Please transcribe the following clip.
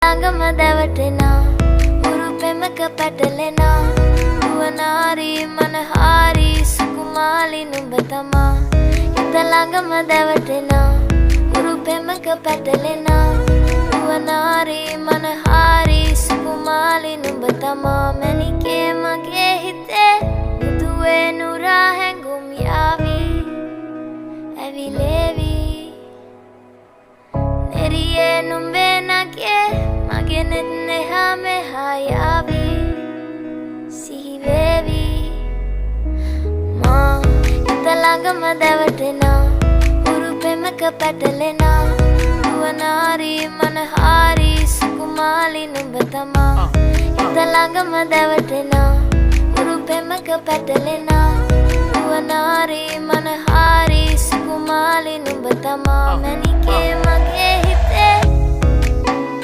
ළඟම දැවටෙනා, උරු පෙමක පැටලෙනා, නුවනාරී මනහාරී සුකුමාලි නුඹ තමා. හිත ළඟම දැවටෙනා, උරු පෙමක පැටලෙනා, නුවනාරී මනහාරී සුකුමාලි නුඹ තමා. මැණිකේ, මගේ හිතේ මුදුවේ නුරා හැඟුම් යාවි ඇවිලේවි. නෙරියේ නුඹේ නගේ මගේ නෙත් එහා මෙහා යාවි සිහිවේවි. මා හිත ළඟම දැවටෙනා, උරු පෙමක පැටලෙනා, නුවනාරී මනහාරී සුකුමාලි නුඹ තමා. හිත ළඟම දැවටෙනා, උරු පෙමක පැටලෙනා, නුවනාරී මනහාරී සුකුමාලි නුඹ තමා. මැණිකේ, මගේ